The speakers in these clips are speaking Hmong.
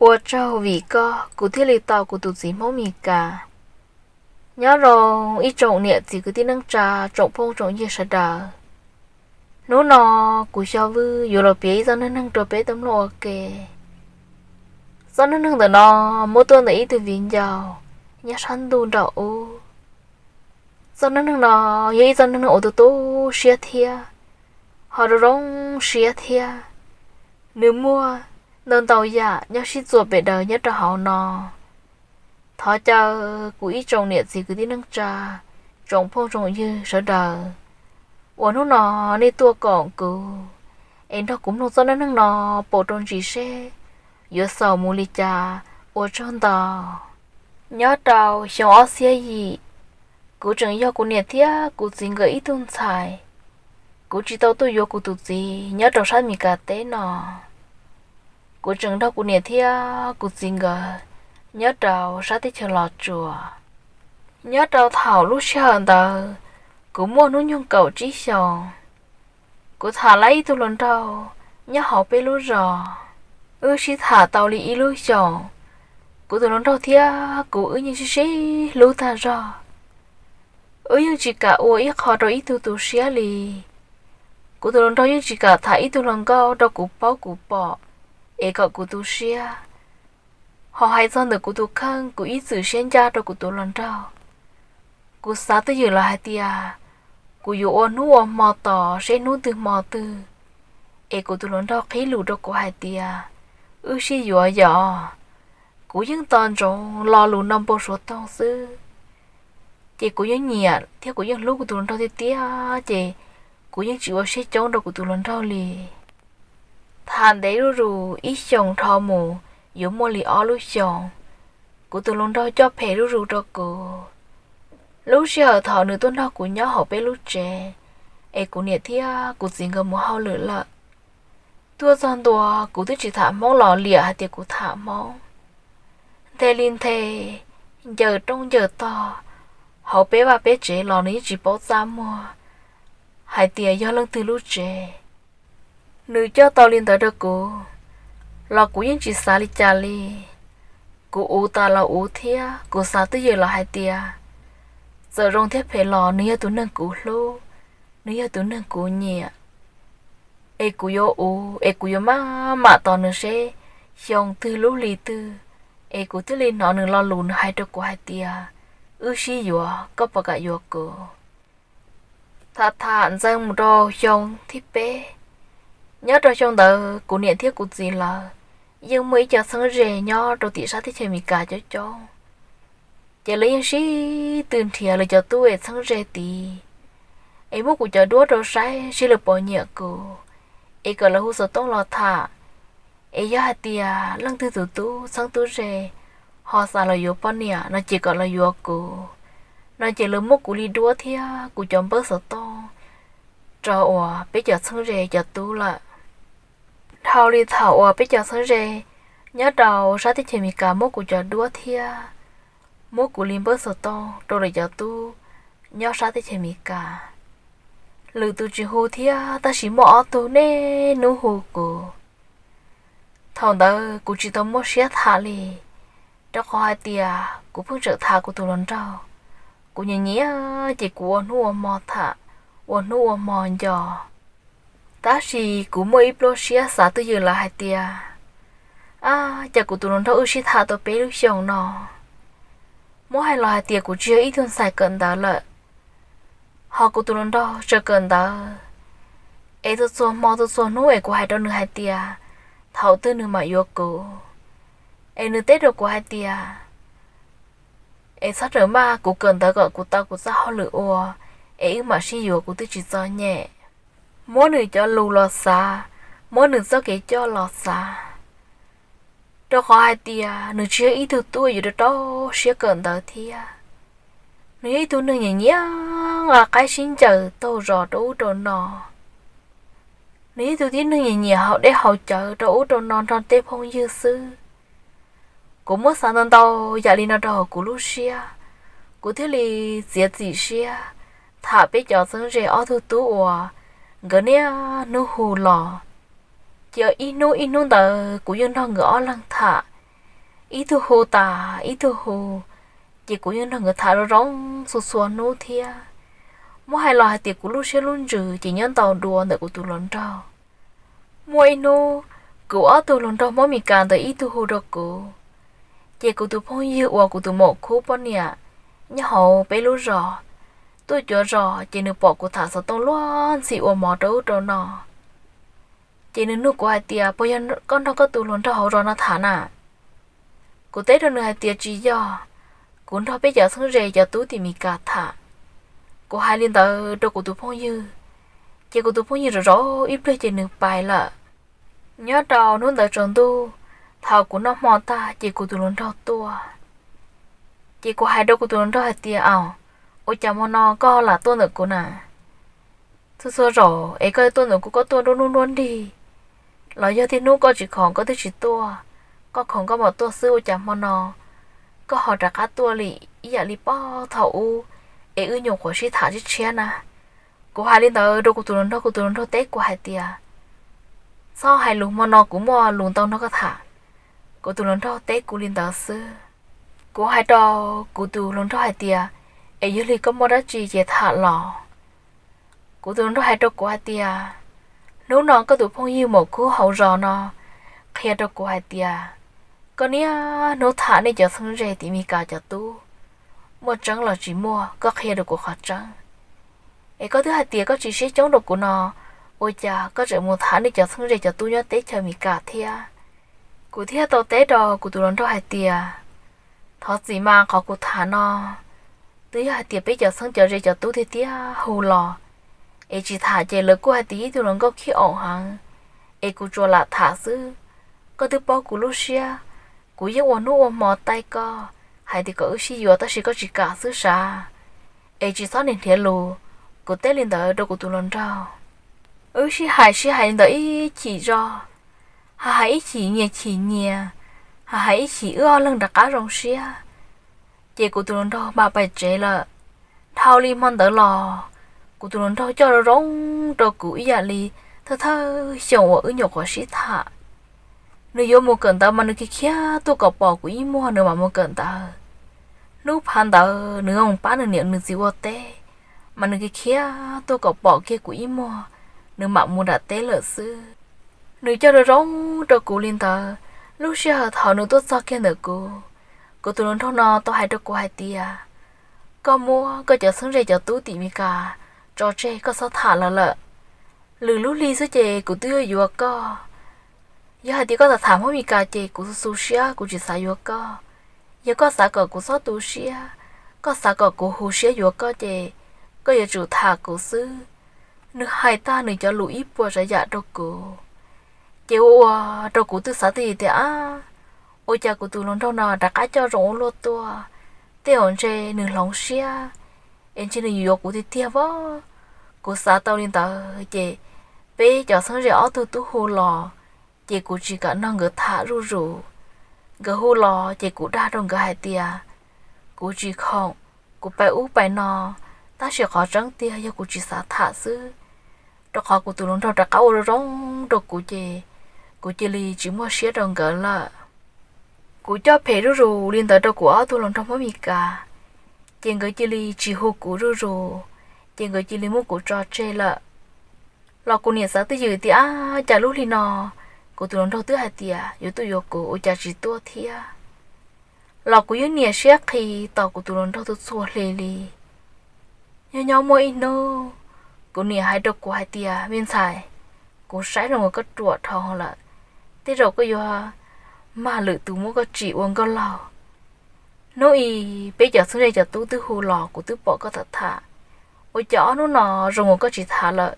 Ua tsaug vim koj kuv thiaj li tau kuv tus txiv Hmoob Mes Kas. Nyob zoo ib tsoom niam txiv kwv tij neej tsa, tsoom phooj tsoom ywg sawv daws. Hnub no kuv Xyo Vwj yuav los piav ib txoj neej neeg rau peb tau mloog ua ke. Txoj neej neeg ntawm no muab tuaj ntawm ib tug viv ncaus nyob sab ntuj nraum ub. Txoj neej neeg no yog ib txoj neej neeg uas tu tu siab thiab ho zoo zoo siab thiab. Nws muaj ntau ntau yam nyob sib txuas pem daws nyob rau hauv no. Thov caw kuv ib tsoom niam txiv kwv tij neej tsa, tsoom phooj tsoom ywg sawv daws uas hnub no nej tuaj koom kuv es nrog kuv mloog txoj neej neeg no pom rau ntsis seb yuav xaus mus li cas. Ua tsaug ntau. Nyob rau xyoo ob txhiab yim, kuv tseem yog kuv niam thiab kuv txiv nkawd ib tug ntxhais. Kuv tsis tau tuaj yuav kuv tus txiv nyob rau sab Mes Kas teb no. Kuv tseem nrog kuv niam thiab kuv txiv nkawd nyob rau sab teb chaws Los Tsuas. Nyob rau thaum lub sij hawm ntawd, kuv muaj hnub nyoog kaum tsib xyoos. Kuv tham lawv ib tug hluas nraug nyob hauv peb lub zos. Wb sib tham tau li ib lub xyoos, kuv tus hluas nraug thiab kuv wb yeej sib sib hlub tag zog. Wb yeej tsis kam ua ib qho rau ib tug tu siab li. Kuv tus hluas nraug yeej tsis kam tham ib tug hluas nkauj rau kuv paub kuv pom es kom kuv tu siab. Ho hais txog ntawm kuv tus kheej, kuv ib txwm siab ncaj rau kuv tus hluas nraug. Kuv xav twj ywm los hais tias kuv yuav ua hnub ua hmo tos seb hnub twg hmo twg es kuv tus hluas nraug qhib lus rau kuv hais tias wb sib yuav yom. Kuv yeej tos ntsoov lo lus no npau suav toog xwb. Ces kuv yeej nyiam thiab kuv yeej hlub kuv tus hluas nraug tiag tiag, ces kuv yeej tsis ua siab coob rau kuv tus hluas nraug li. Tham ntev zuj zus ib xyoos dhau mus, yuav muaj li ob lub xyoos, kuv tus hluas nraug coj phem zuj zus rau kuv. Lub sij hawm thaum nws tuaj nrog kuv nyob hauv peb lub tsev, es kuv niam thiab kuv txiv nkawd mus hauj lwm lawm. Tuaj txog ntua kuv twb tsis tham Hmoob los liam hais tias kuv tham Hmoob. Nthe li nthe, ncaws rooj ncaws tog hauv peb vaj peb tsev los nws yeej tsis paub txaj muag hais tias yog leej twg lub tsev. Nws coj tau li ntawd rau kuv los kuv yeej tsis xav li cas li. Kuv uv tas los uv thiab kuv xav twj ywm los hais tias txawm zoo thiab phem los nws yog tus neeg kuv hlub, nws yog tus neeg kuv nyiam. Es kuv yuav uv, es kuv yuav maj mam tos nws seb xyoo twg lub hli twg, es kuv thiaj li hnov nws lo lus nws hais rau kuv hais tias wb sib yuav, koj puas kam yuav kuv? Tham tham ntxeev mus rau xyoo thib peb. Nyob rau xyoo ntawd kuv niam thiab kuv txiv lawv yeej muaj ib co txheeb ze nyob rau tim sab teb chaws Amelikas coob coob. Ces lawv yeej sib tw nrhiav lawv cov tub es txheeb ze tid, es muab kuv cov duab rau saib seb lawv puas nyiam kuv, es kom lawv hu xov tooj los tham. Es yog hais tias leej twg tus tub txheeb tub ze ho xav los yuav poj niam no ces kom los yuav kuv, no ces lawv muab kuv li duab thiab kuv cov npawb xov tooj rau uas peb cov txheeb ze cov tub lawm. Dhau li thaum uas peb cov txheeb ze nyob rau sab teb chaws Amelikas muab kuv cov duab thiab muab kuv li npawb xov tooj rau lawv cov tub nyob sab teb chaws Amelikas. Lwm tus tsis hu thiab tab sis muaj ob tug niaj hnub hu kuv. Thaum ntawd kuv tsis tau muaj siab tham li, rau qhov hais tias kuv pheej tseem tham kuv tus hluas nraug. Kuv nyiam nyiam ces kuv ua hnub ua hmo tham, ua hnub ua hmo nco. Tab sis kuv muaj ib pluaj siab xav twj ywm lawm hais tias, ab, cas kuv tus hluas nraug wb sib tham tau peb lub xyoos no, muab hais los hais tias kuv tsis yog ib tug ntxhais kawm ntawv lawm, ho kuv tus hluas nraug tseem kawm ntawv, es txhua txhua hmo txhua txhua hnub es kuv hais rau nws hais tias thaum twg nws mam yuav kuv, es nws teb rau kuv hais tias, es txhob rawm maj, kuv kawm ntawv kom kuv tau kuv txoj hauj lwm ua, es wb mam sib yuav, kuv twb tsis txom nyem. Muab nws cov lus los xav, muab nws txoj kev coj los xav, rau qhov hais tias nws tsis yog ib tug tub yuav rau rau siab kawm ntawv thiab. Nws yog ib tug neeg nyiam nyiam nqa qaib sib ncaws taug zos rau ub rau no. Nws yog ib tug tib neeg nyiam nyiam haus dej haus cawv rau ub rau no nrog tej phooj ywg xwb. Kuv muab xav ntau ntau yam li no rau hauv kuv lub siab, kuv thiaj li txiav txim siab tham peb cov txheeb ze ob tug tub uas nkawd niaj hnub hu los. Ces ib hnub ib hnub ntawd kuv yeej nrog nkawd ob leeg tham, ib tug hu tas ib tug hu, ces kuv yeej nrog nkawd tham zoo zoo txhua txhua hnub thiab. Muab hais los hais tias kuv lub siab lub ntsws ces nyob ntau dua ntawm kuv tus hluas nraug. Muaj ib hnub, kuv ob tug hluas nraug Hmoob Mes Kas ntawd ib tug hu rau kuv, ces kuv tus phooj ywg uas kuv tus maum khub poj niam nyob hauv peb lub zos tuaj cuav zos, ces nws pom kuv tham xov tooj luag ntxhi ua mov rau ub rau no. Ces nws nug kuv hais tias, puas yog koj nrog koj tus hluas nraug hauv zos no tham na? Kuv teb rau nws hais tias tsis yog, kuv nrog peb cov txheeb ze cov tub tim Mes Kas tham. Kuv hais li ntawd rau kuv tus phooj ywg, ces kuv tus phooj ywg zov zov ib pliag ces nws pais lawm. Nyob rau hnub ntawd tsaus ntuj, thaum kuv noj hmo tag ces kuv tus hluas nraug tuaj. Ces kuv hais rau kuv tus hluas nraug hais tias, au, ua cas hmo no koj lam tuaj ntawm kuv na? Txhua txhua zaus es koj tuaj ntawm kuv koj tuaj nruab hnub nruab nrig, los yog tej hnub koj tsis khoom koj twb tsis tuaj, koj khoom koj mam tuaj xwb, ua cas hmo no koj ho rov qab tuaj li ib yam li puag thaum ub es wb nyuam qhuav sib tham tshiab tshiab na? Kuv hais li ntawd rau kuv tus hluas nraug, kuv tus hluas nraug teb kuv hais tias, txhob hais lus, hmo no kuv muaj lus ntau nrog koj tham. Kuv tus hluas nraug teb kuv li ntawd xwb. Kuv hais rau kuv tus hluas nraug hais tias, es yog li koj muaj dab tsi ces tham los. Kuv tus hluas nraug hais rau kuv hais tias, hnub no koj tus phooj ywg maum khub hauv zos no qhia rau kuv hais tias, koj niaj hnub tham nej cov txheeb ze tim Mes Kas cov tub, muaj tseeb los tsis muaj, koj qhia rau kuv qhov tseeb. Es koj twb hais tias koj tsis siab coob rau kuv no, ua cas koj tseem mus tham nej cov txheeb ze cov tub nyob teb chaws Mes Kas thiab? Kuv thiaj tau teb rau kuv tus hluas nraug hais tias, thov txim mas, qhov kuv tham no twb yog hais tias peb cov txheeb cov ze cov tub tiag tiag hu los, es tsis tham ces lawv kuj hais tias ib tug hluas nkauj khib aum heev, es kuv tsuas lam tham xwb. Koj twb paub kuv lub siab, kuv yeej ua hnub ua hmo taij koj hais tias kom wb sib yuav tab sis koj tsis kam xwb sav, es tsis txhob niaj nrhiav lus. Kuv teb li ntawd rau kuv tus hluas nraug. Wb sib hais sib hais li ntawd ib chim zog, ho hais ib chim nyias chim nyias, ho hais ib chim wb ob leeg rov qab zoo siab, ces kuv tus hluas nraug mam pais tsev lawm. Dhau li hmo ntawd los, kuv tus hluas nraug coj zoo zoo rau kuv ib yam li thawj thawj xyoo uas wb nyuam qhuav sib tham. Nws yuav mus kawm ntawv mas nws khiav khiav tuaj kom pom kuv ib muag nws mam mus kawm ntawv. Hnub phav ntawd nws mus pab nws niam nws txiv ua teb, mas nws khiav khiav tuaj kom pom kiag kuv ib muag, nws mam mus nram teb lawm xwb. Nws coj zoo zoo rau kuv li ntawd, lub sij hawm thaum nws tuaj txog kiag ntawm kuv, kuv tus hluas nraug no tau hais rau kuv hais tias, koj muab koj cov txheeb ze cov tub tim Mes Kas tso tseg, koj txhob tham lawv lawm. Lwm lub hli xwb ces kuv twb yuav yuav koj. Yog hais tias koj tham tham Hmoob Mes Kas ces kuv xu xu siab, kuv tsis xav yuav koj. Yog koj xav kom kuv txhob tu siab, koj xav kom kuv hu siab yuav koj ces koj yuav tsum tham kuv xwb. Nws hais tag nws cov lus ib puas tsav yam rau kuv, ces ua ua rau kuv twb xav twj ywm tias, ab, ua cas kuv tus hluas nraug no rov qab coj zoo ua luaj tuaj, tej zaum ntshe nws hloov siab, es ntshe nws yuav kuv tiag tiag vov. Kuv xav tau li ntawd ces peb cov txheeb ze ob tug tub hu los, ces kuv tsis kam nrog nkawd tham zuj zus. Nkawd hu los ces kuv dag rau nkawd hais tias, kuv tsis khoom, kuv pais ub pais no, tab sis qhov tseeb tiag yog kuv tsis xav tham xwb, rau qhov kuv tus hluas nraug rov qab ua zoo zoo rau kuv ces kuv cia li tsis muaj siab rau nkawd lawm. Kuv coj phem zuj zus li ntawd rau kuv ob tug hluas nraug Hmoob Mes Kas, ces nkawd cia li tsis hu kuv zuj zus, ces nkawd cia li muab kuv tso tseg lawm. Los kuv niam xav twj ywm tias, ab, cas lub hli no kuv tus hluas nraug twb hais tias yuav tuaj yuav kuv ua cas tsis tuaj thiab. Los kuv yeej niam siab qhi tos kuv tus hluas nraug txhua txhua hli li. Nyob nyob muaj ib hnub, kuv niam hais rau kuv hais tias, me ntxhais, kuv saib zoo nkaus koj ruam dhau lawm, tej zaum koj yuav mag lwm tus muab koj tsim ua nkauj laug. Hnub i peb cov txheeb ze cov tub twb hu los kuv twb pom koj tham tham, ua cas ob hnub no zoo nkaus koj tsis tham lawm,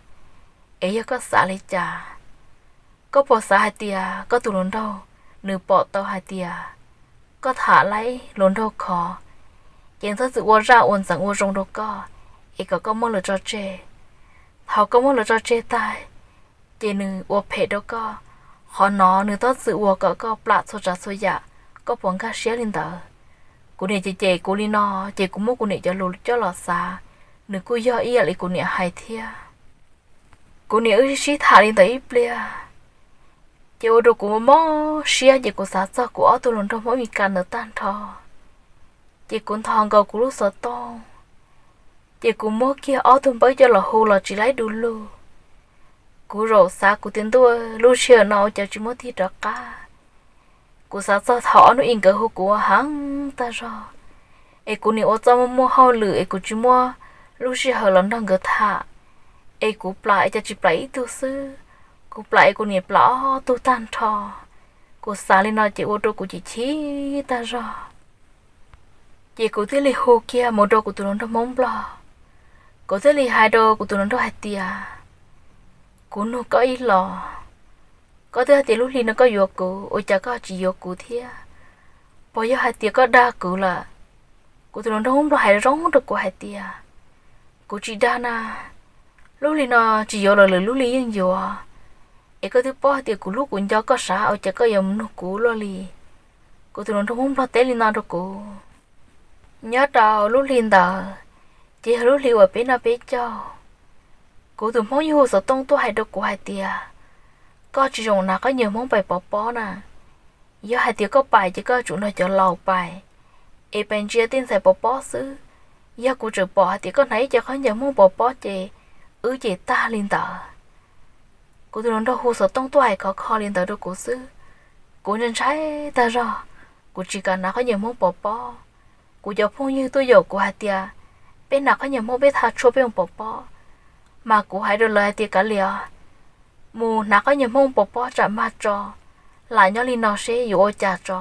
es yog koj xav li cas? Koj puas xav hais tias koj tus hluas nraug nws pom tau hais tias koj tham laib hluas nraug khov, ces nws txhob txwm ua zaj ua ntxeev ua zoo rau koj, es kom koj muab lawv tso tseg. Thaum koj muab lawv tso tseg tag, ces nws ua phem rau koj, qhov no nws txhob txwm ua kom koj plam txhua tsav txhua yam, koj puas nkag siab li ntawd? Kuv niam cem cem kuv li no, ces kuv muab kuv niam cov lus coj los xav, nws kuj yog ib yam li kuv niam hais thiab. Kuv niam wb sib tham li ntawd ib pliag, Ces ua rau kuv mob siab ces kuv xav txog kuv ob tug hluas nraug Hmoob Mes Kas ntawd tag nrho. Ces kuv ntho nkaus kuv lub xov tooj, ces kuv muab kiag ob tug npawb coj los hu los tsis laib du lug. Kuv zaum xav kuv tias ntuj, lub sij hawm no ua cas tsis muab tig rov qab. Kuv xav txog thaum ob hnub i nkawd hu kuv heev tag zog, es kuv niam ua txuj muaj muaj hauj lwm es kuv tsis muaj lub sij hawm los nrog nkawd tham, es kuv plam es cas tsis plam ib tug xwb, kuv plam es kuv niam plam ob tug tag nrho. Kuv xav li no ces ua rau kuv chim chim tag zog. Ces kuv thiaj li hu kiag mus rau kuv tus hluas nraug Hmoob Nplog, kuv thiaj li hais rau kuv tus hluas nraug hais tias, kuv nug koj ib los, koj twb hais tias lub hli no koj yuav kuv, ua cas koj tsis yuav kuv thiab? Puas yog hais tias koj dag kuv lawm? Kuv tus hluas nraug Hmoob Nplog hais zoo rau kuv hais tias, kuv tsis dag na, lub hli no tsis yuav los lwm lub hli yeej yuav, es koj twb paub hais tias kuv hlub kuv nco koj sav, ua cas koj yuav mus nug kuv luaj li? Kuv tus hluas nraug Hmoob Nplog teb li no rau kuv. Nyob rau lub hli ntawd, ces yog lub hli uas peb noj peb caug. Kuv tus Hmoob yeej hu xov tooj tuaj hais rau kuv hais tias, koj tsis zoo hnav khaub ncaws Hmoob pais pov pob na. Yog hais tias koj pais ces koj tsum nrog cov laus pais, es pais ntsia tej ntxhais pov pob xwb. Yog kuv tseem pom hais tias koj hnav ib co khaub ncaws Hmoob pov pob ces wb ces tag li ntawd. Kuv tus hluas nraug hu xov tooj tuaj hais khov kho li ntawd rau kuv xwb. Kuv ntshai ntshai tag zog, kuv tsis kam hnav khaub ncaws Hmoob pov pob. Kuv cov phooj ywg tuaj yaum kuv hais tias, peb hnav khaub ncaws Hmoob peb tha tshuaj peb mus pov pob, mas kuv hais rau lawv hais tias kav liam, mus hnav khaub ncaws Hmoob pov pob tsam mag tso, lam nyob li no seb yuav ua cas tso,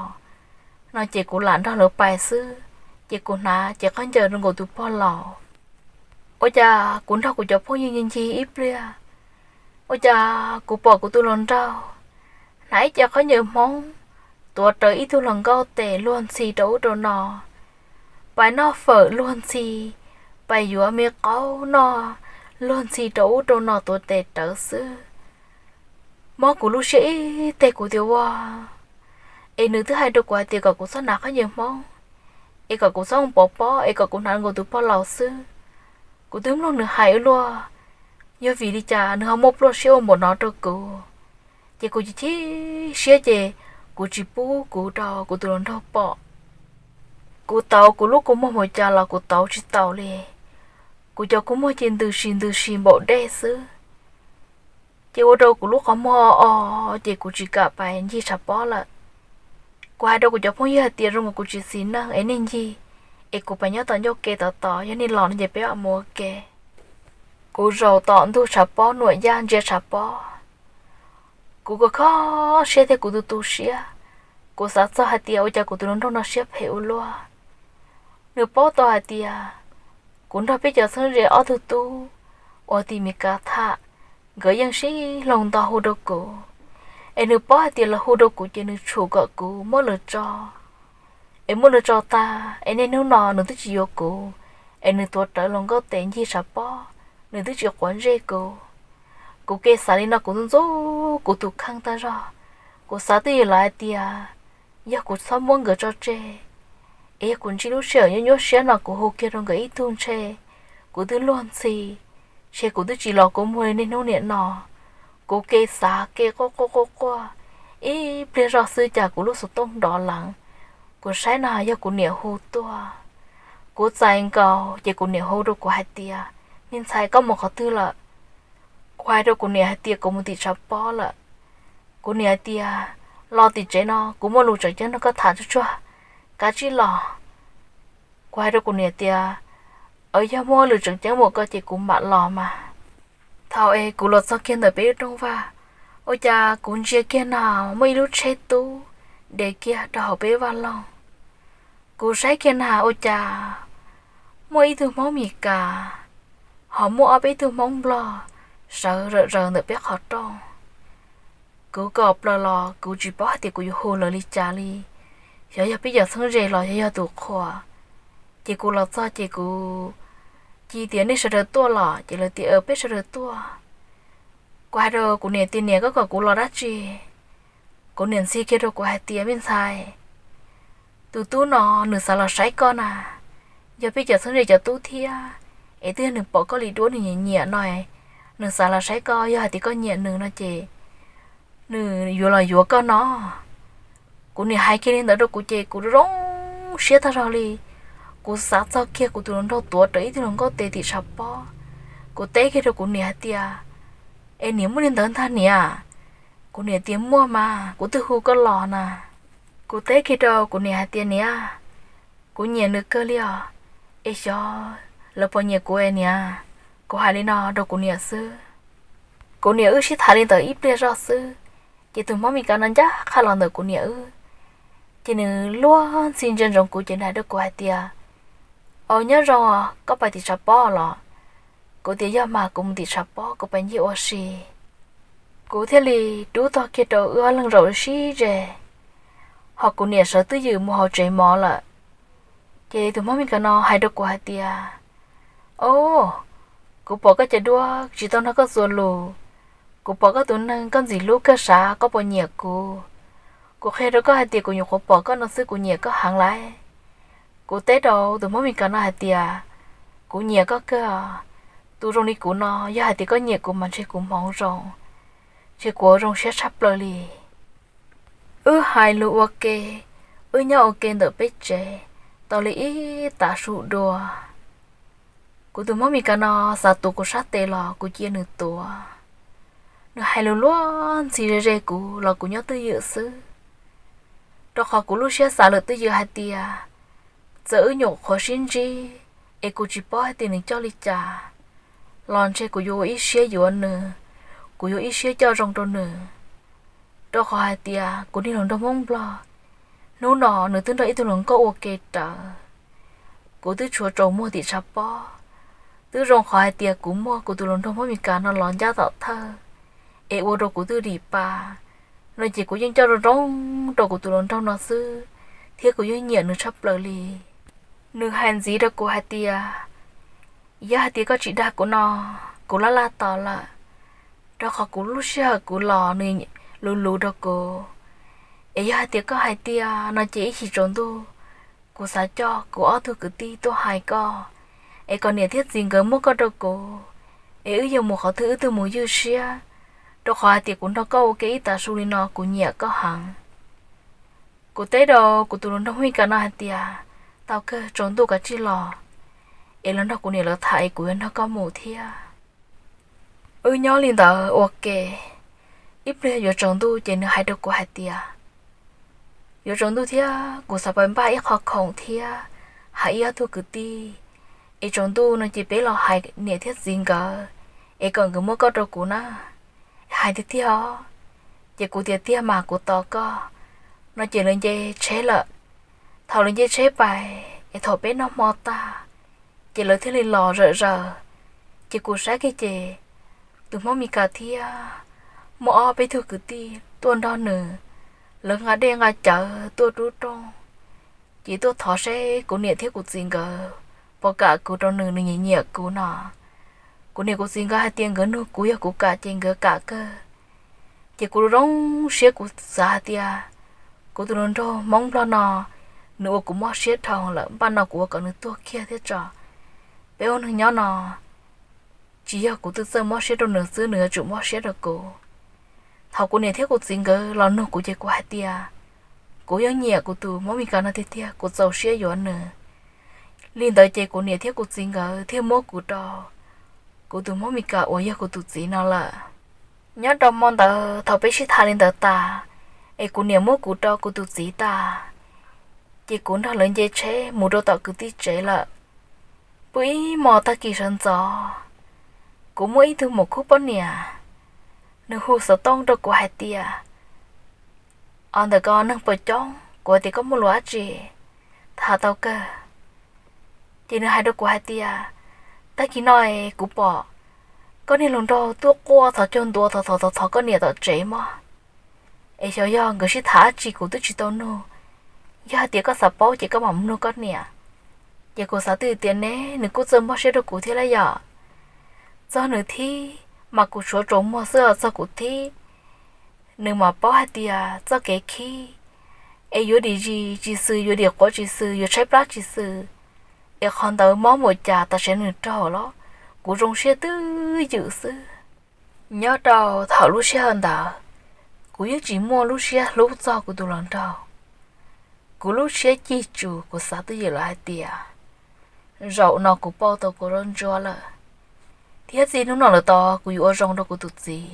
no ces kuv lam nrog lawv pais xwb. Ces kuv hnav ces khaub ncaws rau nkaus tus pog laus. Ua cas kuv nrog kuv cov phooj ywg ncig ncig ib pliag, ua cas kuv pom kuv tus hluas nraug hnav ib co khaub ncaws Hmoob, tuav rawv ib tug hluas nkauj tes luag ntxhi rau ub rau no, pais noj fawm luag ntxhi, pais yuav me qaub noj luag ntxhi rau ub rau no tuav tes rawv xwb. Mob kuv lub siab ib teg kuv tias ua, es nws twb hais rau kuv hais tias kom kuv txhob hnav khaub ncaws Hmoob, es kom kuv txhob mus pov pob, es kom kuv hnav nkaus tus pog laus xwb. Kuv twb mloog nws hais ua luaj, yog vim li cas nws ho muaj pluaj siab ua npaum no rau kuv. Ces kuv chim chim siab ces kuv tsis pub kuv rau kuv tus hluas nraug pom. Kuv tauv kuv lub kua muag mus cas los kuv tauv tsis taus li. Kuv cov kua muag ces ntws si ntws si npaum dej xwb. Ces ua rau kuv lub qhov muag o o, ces kuv tsis kam pais ncig tshav pob lawm. Kuv hais rau kuv cov phooj ywg hais tias zoo nkaus kuv tsis xis neej es nej ncig, es kuv pais nyob tom ncauj ke tom tod, yog nej los no ces peb mam mus ua ke. Kuv zaum tom ntug tshav pob nuam yaj ntsia tshav pob, kuv kho kho siab thiab kuv tu tu siab. Kuv xav txog hais tias ua cas kuv tus hluas nraug no siab phem ua luaj. Nws paub tau hais tias kuv nrog peb cov txheeb ze ob tug tub uas tim Mes Kas tham, nkawd yeej sib hloov ntau hu rau kuv. Es nws paub hais tias lawv hu rau kuv ces nws tshum kom kuv muab lawv tso. Es muab lawv tso tag es niaj hnub no nws twb tsis yuav kuv, es nws tuav rawv hluas nkauj tes ncig tshav pob, nws twb tsis quav ntsej kuv. Kuv kev xav li no kuv ntxub ntxub kuv tus kheej tag zog. Kuv xav twj ywm lawv hais tias yog kuv txhob muab nkawd tso tseg, es yog kuv ntsib lub sij hawm nyuaj nyuaj siab no kuv hu kiag rau nkawd ib tug ntshe kuv twb luag ntxhi, ntshe kuv twb tsis los kua muag li niaj hnub niam no. Kuv kev xav kev quaj quaj quaj quaj, ib pliag zoj xwb cas kuv lub xov tooj nrov leev. Kuv saib no yog kuv niam hu tuaj. Kuv txais nkaus ces kuv niam hu rau kuv hais tias, me ntxhais, koj mus qhov twg lawm? Kuv hais rau kuv niam hais tias kuv mus tim tshav pob lawm. Kuv niam hais tias, los tim tsev no, kuv muaj lus tseem ceeb nrog koj tham tsuag tsuag, kav tsij los. Kuv hais rau kuv niam tias, yog muaj lus tseem ceeb npaum ko ces kuv mam los mas. Thaum es kuv los txog kiag ntawm peb lub rooj vag, ua cas kuv ntsia kiag no muaj ib lub tsheb tub de kiag rau hauv peb vaj loog. Kuv saib kiag na ua cas muaj ib tug Hmoob Mes Kas, ho muaj ob peb tug Hmoob Nplog sawv zawm zaws ntawm peb qhov rooj. Kuv kom plaws los kuv tsis paub hais tias kuv yuav hu lawv li cas li, xyov yog peb cov txheeb ze los xyov yog tus qhua. Ces kuv los txog ces kuv cia tias nej sawv daws tuaj los, ces lawv tias peb sawv daws tuaj. Kuv hais rau kuv niam tias niam, koj kom kuv los dab tsi? Kuv niam ntxhi kiag rau kuv hais tias me ntxhais, tus tub no nws xav los saib koj na, yog peb cov txheeb ze cov tub thiab, es twb yog nws pom koj li duab nws nyiam nyiam no, nws xav los saib koj, yog hais tias koj nyiam nws no ces nws yuav los yuav koj no. Kuv niam hais kiag li ntawd rau kuv ces kuv zoo siab tag zog li. Kuv xav txog kiag kuv tus hluas nraug tuav rawv ib tug hluas nkauj tes tim tshav pob. Kuv teb kiag rau kuv niam hais tias, Es niam, muaj li ntawd ntag niam? Kuv niam tias, Muaj mas, kuv twb hu koj los na. Kuv teb kiag rau kuv niam hais tias, Niam, kuv nyiam nws kawg li os. Es xyov lawv puas nyiam kuv es niam? Kuv hais li no rau kuv niam xwb. Kuv niam wb sib tham li ntawd ib pliag zoj xwb, ces tus Hmoob Mes Kas no ncaj qha los ntawm kuv niam wb, ces nws luag ntxhi ntsia ntsoov kuv ces nws hais rau kuv hais tias, Au, nyob zoo, koj pais tim tshav pob los? Kuv tias, Yog mas, kuv mus tim tshav pob, kuv pais ncig ua si. Kuv thiaj li rub tog kiag rau wb ob leeg zaum sib ze, ho kuv niam sawv twj ywm mus hauv tsev mov lawm. Ces tus Hmoob Mes Kas no hais rau kuv hais tias, Au, kuv pom koj cov duab tsis tau nrog koj txuas lus, kuv pom koj tus neeg koj ntxim hlub kawg sav, koj puas nyiam kuv? Kuv qhia rau koj hais tias kuv nyuam qhuav pom koj no xwb kuv nyiam koj heev lawm. Kuv teb rau tus Hmoob Mes Kas no hais tias, Kuv nyiam koj kawg. Tus zoo li kuv no yog hais tias koj nyiam kuv mas ntshe kuv hmoov zoo, ntshe kuv ua zoo siab tshaj plaws li. Wb hais lus ua ke, wb nyob ua ke ntawm peb tsev tau li ib tav su dua. Kuv tus Hmoob Mes Kas no xav tuav kuv sab tes los kuv cia nws tuav. Nws hais lus luag ntxhi ze ze kuv los kuv nyob twj ywm xwb, rau qhov kuv lub siab xav lawm twj ywm hais tias, txawm wb nyuam qhuav sib ntsib es kuv tsis paub hais tias nws coj li cas, los ntshe kuv yuav ua ib siab yuav nws, kuv yuav ib siab coj zoo rau nws. Rau qhov hais tias kuv niag hluas nraug Hmoob Nplog, hnub no nws twb nrog ib tug hluas nkauj ua ke rawv, kuv twb tshuav tsaus muag tim tshav pob. Twb zoo qhov hais tias kuv muaj kuv tus hluas nraug Hmoob Mes Kas no los ncaj tom thawj, es ua rau kuv twb dim pa, no ces kuv yeej coj zoo zoo rau kuv tus hluas nraug no xwb, thiab kuv yeej nyiam nws tshaj plaws li. Nws hais ntxiv rau kuv hais tias, Yog hais tias koj tsis dag kuv no, kuv laj laj tos lawm, rau qhov kuv lub sij hawm kuv los nws luv luv rau kuv. Es yog hais tias koj hais tias no ces ib chim tsaus ntuj kuv xav coj kuv ob tug kwv tij tuaj hais koj, es kom niam thiab txiv nkawd muab koj rau kuv, es wb yuav mus qhov twg wb twb mus ywj siab, rau qhov hais tias kuv nrog koj ua ke ib tav su li no kuv nyiam koj heev. Kuv teb rau kuv tus hluas nraug Hmoob Mes Kas no hais tias, Tau kawg, tsaus ntuj kav tsij los, es los nrog kuv niam lawv tham es kuv yuav nrog koj mus thiab. Wb nyob li ntawd ua ke ib pliag yuav tsaus ntuj ces nws hais rau kuv hais tias, Yuav tsaus ntuj thiab, kuv xav pais npaj ib qho khoom thiab hais ib ob tug kwv tij, es tsaus ntuj no ces peb los hais niam thiab txiv nkawd, es kom nkawd muab koj rau kuv na. Hais tiag tiag os. Ces kuv tias, Tiag mas, kuv tos koj. No ces lawv nce tsheb lawm. Thaum lawv nce tsheb pais es thaum peb noj hmo tag, ces lawv thiaj li los zawm zaws. Ces kuv saib kiag ces tus Hmoob Mes Kas thiab muaj ob peb tug kwv tij tuaj nrog nws, lawv nqa dej nqa cawv tuaj rub rooj, ces tuaj thov seb kuv niam thiab kuv txiv nkawd puas kam kuv rau nws, nws nyiam nyiam kuv no. Kuv niam kuv txiv nkawd hais tias nkawd nug kuv, yog kuv kam ces nkawd kam kawg. Ces kuv zoo siab, kuv xav hais tias kuv tus hluas nraug Hmoob Nplog no, nws ua kuv mob siab dhau lawm, npaj no kuv ua kom nws tuag kiag thiab tso. Peb ua neeg nyob no, tsis yog kuv twb txawj mob siab rau nws xwb, nws yuav tsum mob siab rau kuv. Thaum kuv niam thiab kuv txiv nkawd los nug kuv ces kuv hais tias kuv yeej nyiam kuv tus Hmoob Mes Kas no tiag tiag, kuv txaus siab yuav nws. Li ntawd ces kuv niam thiab kuv txiv nkawd thiaj muab kuv rau kuv tus Hmoob Mes Kas uas yog kuv tus txiv no lawm. Nyob rau hmo ntawd thaum peb sib tham li ntawd tas, es kuv niam muab kuv rau kuv tus txiv tas, ces kuv nrog lawv nce tsheb mus rau tom kwv tij tsev lawm. Pw ib hmos tag kis sawv ntxov, kuv muaj ib tug muam khub poj niam, nws hu xov tooj rau kuv hais tias, Os, ntawm ko neeg puas coob? Kuv tias, Koj muaj lus dab tsi? Tham tau kawg. Ces nws hais rau kuv hais tias, Tag kis no es kuv pom koj niag hluas nraug tuaj quaj thov caug ntua thov thov thov thov koj niam tom tsev mog. Es xyov yog nkawd sib tham dab tsi kuv twb tsis tau nug. Yog hais tias koj xav paub ces koj mam nug koj niam. Ces kuv xav twj ywm tias neb, nws kuj txawj mob siab rau kuv thiab lauj yom. Txog nws thib mas kuv tshuav tsaus muag xwb, txog kuv thib nws mam paub hais tias txoj kev khib es yuav dim zis tsis xwm, yuav dim quav tsis xwm, yuav tshaib plab tsis xwm, es qhov ntawd mob npaum cas tam sim nws raug los kuv zoo siab twj ywm xwb. Nyob rau thaum lub sij hawm ntawd, Kuv yeej tsis muaj lub siab hlub txog kuv tus hluas nraug. Kuv lub siab cig tsuj, kuv xav twj ywm lawm hais tias zaum no kuv pauj tau kuv lub ntsuab lawm, thiab txij hnub no lawm tod kuv yuav ua zoo rau kuv tus txiv.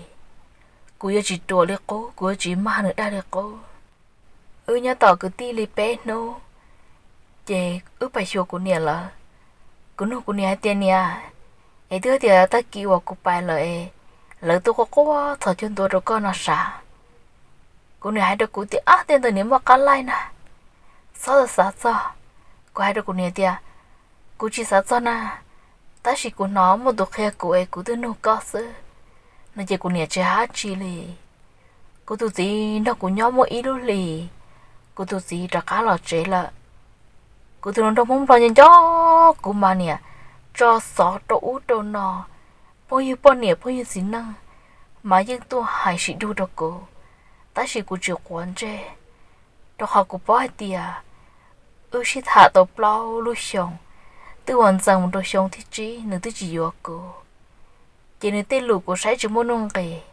Kuv yuav tsis ruam li qub, kuv yuav tsis mag nws dag li qub. Wb nyob tom kwv tij li peb hnub, ces wb pais xyuas kuv niam lawv. Kuv nug kuv niam hais tias, niam, es twb tias tag kis uas kuv pais lawm es lawv tuaj quaj quaj txhos caug ntua rau koj no sav? Kuv niam hais rau kuv tias, ab, tej ntawd niam muaj qab laij na, txhob xav txog. Kuv hais rau kuv niam tias, kuv tsis xav txog na, tab sis kuv hnov muaj tus qhia kuv es kuv twb nug koj xwb no. Ces kuv niam tsis hais tsi li. Kuv tus txiv nrog kuv nyob muaj ib lub hlis, kuv tus txiv rov qab los tsev lawm. Kuv tus hluas nraug Hmoob Nplog nco nco kuv mas niam tso xov rau ub rau no, phooj ywg poj niam phooj ywg txiv neej mas yeej tuaj hais sib dug rau kuv, tab sis kuv tsis quav ntsej, rau qhov kuv paub hais tias wb sib tham tau plaub lub xyoos, twb ua ntxees mus rau xyoo thib tsib nws twb tsis yuav kuv. Ces nws tej lus kuv saib tsis muaj nuj nqis.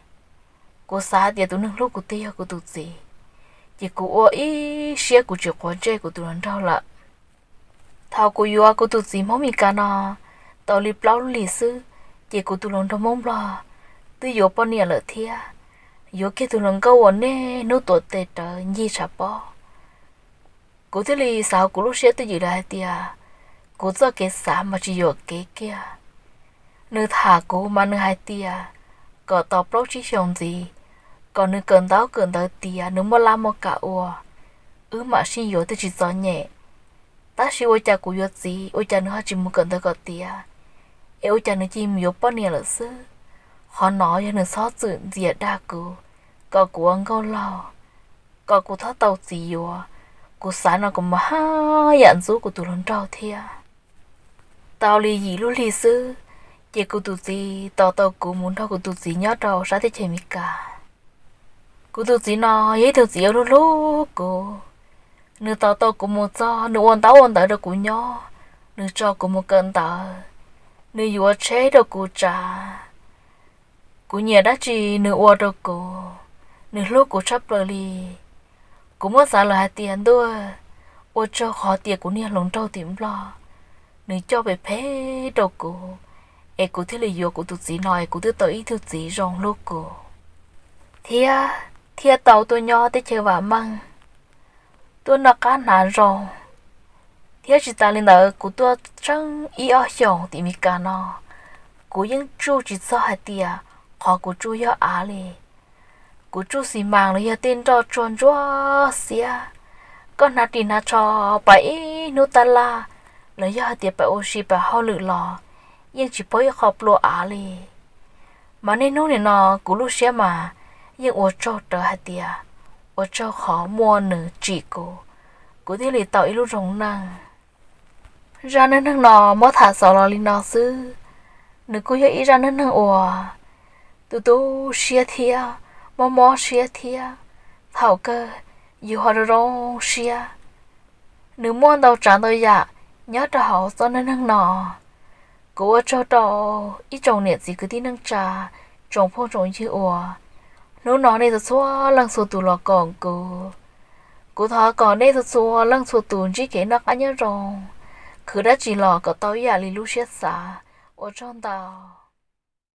Kuv xav tias tus neeg hlub kuv tiag yog kuv tus txiv, ces kuv ua ib siab kuv tsis quav ntsej kuv tus hluas nraug lawm. Thaum kuv yuav kuv tus txiv Hmoob Mes Kas no tau li plaub lub hlis xwb, ces kuv tus hluas nraug Hmoob Nplog twb yuav poj niam lawm thiab, yuav kiag tus hluas nkauj uas niaj hnub tuav tes rawv ncig tshav pob. Kuv thiaj li xav hauv kuv lub siab twj ywm lawm hais tias kuv txoj kev xav mas tsis yuam kev kiag. Nws tham kuv mas nws hais tias kom tos plaub tsib xyoos ntxiv, kom nws kawm ntaub kawm ntawv tiav, nws muaj laj muaj kam ua, wb mam sib yuav twb tsis txom nyem. Tab sis ua cas kuv yuav txiv ua cas nws ho tsis mus kawm ntawv kom tiav, es ua cas nws cia li mus yuav poj niam lawm xwb. Qhov no yog nws txhob txwm ntxias dag kuv, kom kuv ua nkauj laug, kom kuv txhob tau txiv yuav. Kuv xav no kuv mas haj yam ntxub kuv tus hluas nraug thiab. Tau li yim lub hli xwb, ces kuv tus txiv tos tau kuv mus nrog kuv tus txiv nyob rau sab teb chaws Amelikas. Kuv tus txiv no yog ib tug txiv uas hlub hlub kuv. Nws tos tau kuv mus txog, nws ua ntaub ua ntawv rau kuv nyob, nws tso kuv mus kawm ntawv, nws yuav tsheb rau kuv tsav. Kuv nyiam dab tsi nws ua rau kuv, nws hlub kuv tshaj plaws li. Kuv muab xav lawm hais tias ntuj, ua tsaug qhov tias kuv niag hluas nraug tim Nplog, nws coj phem phem rau kuv, es kuv thiaj li yuav kuv tus txiv no es kuv twb tau ib tug txiv zoo hlub kuv, thiab thiaj tau tuaj nyob teb chaws vam meej, tuaj noj qab hnav zoo. Thiab tsis tas li ntawd kuv tuaj tseeb ib ob xyoos tim Amelikas no, kuv yeej tsuj tsis txog hais tias qhov kuv tsuj yog av li. Kuv tsuj xi mas los yog tej nroj tsuag ntsuab xiab, koj hnav ris hnav tsho pais ib hnub tab laj, los yog hais tias pais ua si pais hauj lwm los yeej tsis paub ib qho plua av li. Mas niaj hnub nim no kuv lub siab mas yeej ua tsaug rawv hais tias ua tsaug qhov muaj nws tsim kuv, kuv thiaj li tau ib lub zoo neej. Zaj neej neeg no muab tham xaus los li no xwb. Nws kuj yog ib zaj neej neeg uas tu tu siab thiab mob mob siab thiab, thaum kawg yus ho zoo zoo siab. Nws muaj ntau tsav ntau yam nyob rau hauv txoj neej neeg no. Kuv ua tsaug rau ib tsoom niam txiv kwv tij neej tsa, tsoom phooj tsoom ywg uas hnub no nej txhua txhua leej txhua tus los koom kuv. Kuv thov kom nej txhua txhua leej txhua tus ntsib kev noj qab nyob zoo, khwv dab tsi los kom tau ib yam li lub siab xav. Ua tsaug ntau.